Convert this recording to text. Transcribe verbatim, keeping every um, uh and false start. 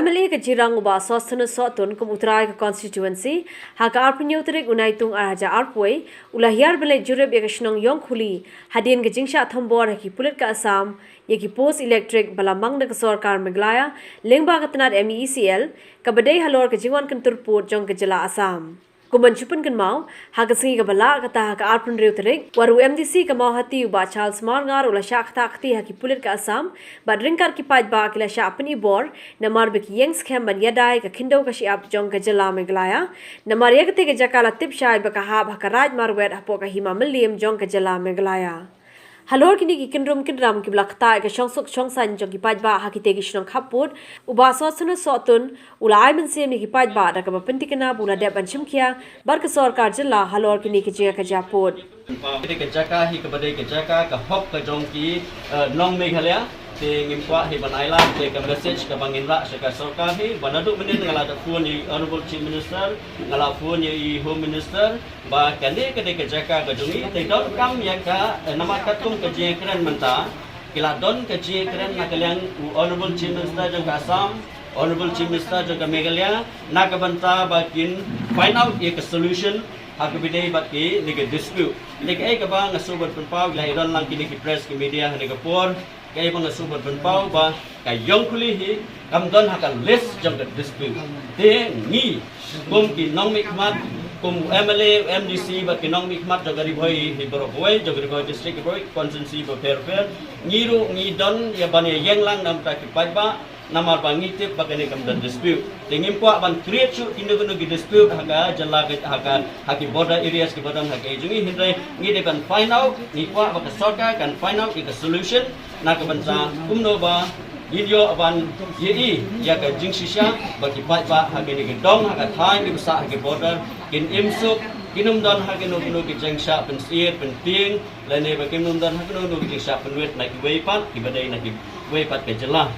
MLA ka Jirang u Bah Sosthenes Sohtun kum u trai ka constituency, ha ka arphew hynñiew tarik u Naitung ar hajar arphew wei, u la hiar beit jurip ïa ka shnong Ïongkhuli, hadien ka jingshah thombor ha ki pulit ka Assam ïa ki post electric ba la mang da ka sorkar Meghalaya lyngba ka tnat MeECL, kaba dei halor ka jingwan kyntur pud jong ka jylla Assam. Kum ban shu pynkynmaw, ha ka sngi kaba lah, kata ha ka arphew hynriew tarik, u MDC ka Mawhati u Bah Charles Marngar u la shah ktah kti ha ki pulit ka Assam bad ryngkat ki paidbah ki la shah pynibor namar ba ki ïeng skhem ban ïada ïa ka khyndew ka shyiap jong ka jylla Meghalaya, namar ïa katei ka jaka la tip shai ba ka hap ha ka raid marwet hapoh ka hima mylliem jong ka jylla Meghalaya. Halor kine ki kynrum kynram kiba la ktah ïa ka shongsuk shongsaiñ jong ki paidbah ha kitei ki shnong khappud, u Bah Sosthenes Sohtun u la ai mynsiem ïa ki paidbah da kaba pynthikna ba u la dep ban shim khia bad ka sorkar jylla halor kine ki jingïakajia pud. Kane ka jaka hi kaba dei ka jaka ka hok ka jong ki, eh, nong Meghalaya. Te ngim kwah hi ban ailad, te ka message kaba ngin rah sha ka sorkar hi, ba naduh mynnin nga la da phone ïa i Honorable Chief Minister, nga la phone ïa i Home Minister, ba kane ka dei ka jaka ka jong ngi, te donkam ïa ka, eh, namar katkum ka jingkren mynta, ki la don ka jingkren na ka liang u Honorable Chief Minister jong ka Assam, Honorable Chief Minister jong ka Meghalaya, na ka bynta ba kin find out ïa ka solution ha kaba dei bad kine ki dispute. Te kaei kaba nga sngewbha ban pynpaw, la i don lang kine ki press, ki media ha kane ka por, kaei ba nga sngewbha ban pynpaw ba ka Ïongkhuli hi kam don ha ka list jong ka dispute. Te ngi kum ki nongmihkhmat, kum u MLA, u MDC bad ki nongmihkhmat jong ka Ri Bhoi hi baroh kawei, jong ka Ri Bhoi District, Ri Bhoi Constituency bapher bapher, ngi ruh ngi don ïa ban ïeng lang na ka bynta ki paidbah, namar ba ngi tip ba kane kam don dispute. Te ngim kwah ban create shuh kino kino ki dispute ha ka jylla, ha ka, ha ki border areas kiba don ha ka jong ngi, hynrei ngi dei ban find out, ngi kwah ba ka sorkar kan find out ïa ka solution na ka bynta kumno ba ngin ïoh ban ïohi ïa ka jingshisha ba ki paidbah ha kine ki dong, ha ka thaiñ kiba sah ha ki border kin im suk, kin ym don ha kino kino ki jingshah pynsyier pyntieng, lane ba kin ym don ha kino kino ki jingshah pynwit na kiwei pat kiba dei na kiwei pat ka jylla.